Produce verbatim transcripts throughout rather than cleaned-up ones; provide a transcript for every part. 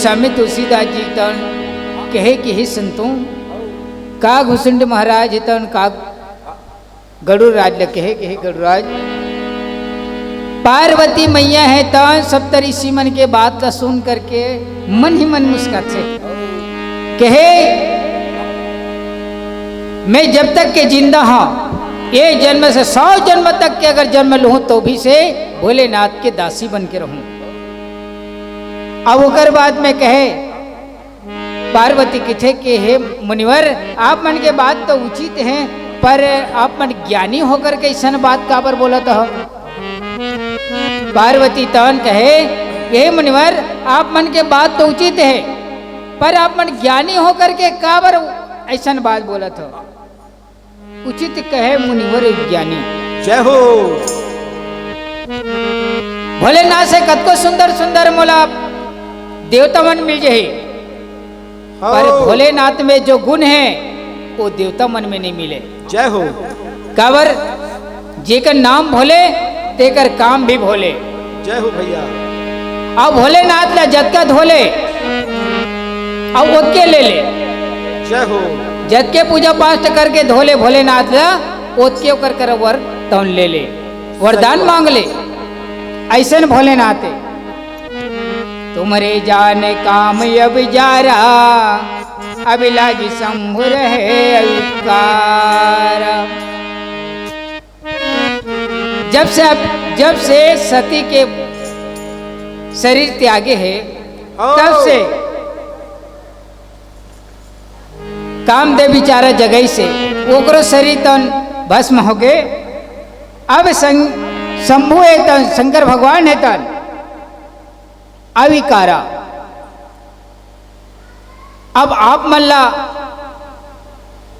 स्वामी तुलसीदास जी तन कहे कि हे संतों, का घुसुंड महाराज हे तन का गरुड़राज ल कहे कि हे गरुड़राज, पार्वती मैया हे तन सप्त ऋषि मन के बात ला सुन करके मन ही मन मुस्काथे। कहे, मैं जब तक के जिंदा हूँ, ये जन्म से सौ जन्म तक के अगर जन्म लूँ तो भी से भोलेनाथ के दासी बन के रहूँ। अब ओकर बाद में कहे, पार्वती किथे के, हे मुनिवर, आप मन के बात तो उचित हे, पर आप मन ज्ञानी होकर के ऐसन बात काबर बोलत हो? पार्वती तन कहे, हे मुनिवर, आप मन के बात तो उचित हे, पर आप मन ज्ञानी होकर के काबर ऐसन बात बोलत हो? उचित कहे मुनिवर ज्ञानी। जय हो। भोलेनाथ से कतको सुंदर सुंदर मोला देवता मन मिल जाही, हाँ। पर भोलेनाथ में जो गुण हे, वो देवता मन में नहीं मिले। जय हो। काबर, जेकर नाम भोले, तेकर काम भी भोले। जय हो भैया। अब भोलेनाथ ला जतका धोले, अब ओतके ले ले। जय हो। जतके पूजा पाठ करके धोले भोलेनाथ ला, ओतके ओकर कर वर तौन ले ले, वरदान मांग ले। ऐसन भोलेनाथ हे। तुम्हरे जान काम अब जारा, अब लागी शंभु रहे अविकारा। जब से अब, जब से सती के शरीर त्यागे हे, तब से कामदेव बिचारा जगई से ओकरो शरीर तन भस्म हो गए। अब शं-, शंभु हे तन, शंकर भगवान हे तन अविकारा। अब आप मन ला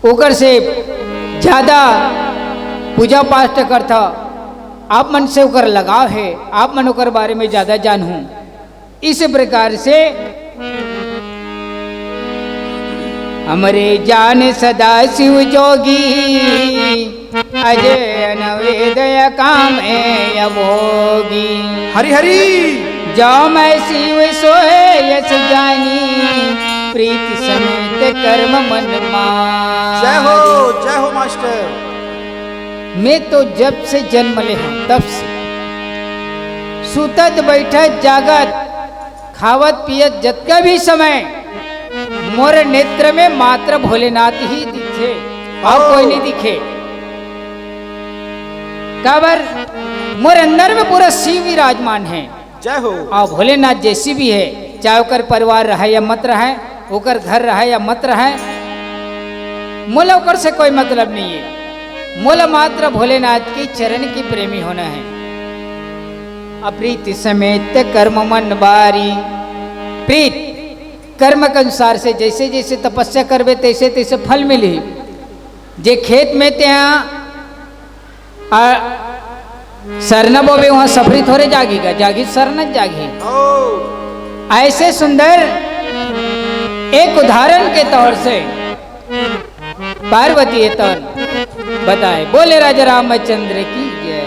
ओकर से ज्यादा पूजा पाठ करथा, आप मन से ओकर लगाव हे, आप मन ओकर बारे में ज्यादा जानहू। इस प्रकार से हमरे जान सदा शिव जोगी, अजय अनवेद अकाम अभोगी। हरि हरि। जो मैं शिव सोए यस जानी, प्रीति समेत कर्म मन मानी। जय हो, जय हो मास्टर। मैं तो जब से जन्म ले हूँ तब से सुतत बैठत जागत खावत पियत जतका भी समय मोर नेत्र में मात्र भोलेनाथ ही दिखे, अउ कोई नहीं दिखे। काबर मोर अंदर में पूरा शिव विराजमान हे। जय हो। अउ भोलेनाथ जैसी भी हे, चाहे ओकर परिवार रहे या मत रहे, ओकर घर रहे या मत रहे, मोला ओकर से कोई मतलब नहीं हे। मोला मात्र भोलेनाथ के चरण के प्रेमी होना हे। अप्रीत समेत कर्म मन बारी। प्रीत, कर्म के अनुसार से जैसे जैसे तपस्या करबे, तैसे तैसे फल मिलही। जे खेत में तेहा, आ, सरना बोबे, वहाँ सफरी थोरे जागी का, जागी सरना जागी। ऐसे सुंदर एक उदाहरण के तौर से पार्वती हे तन बताए। बोले राजा रामचंद्र की जय।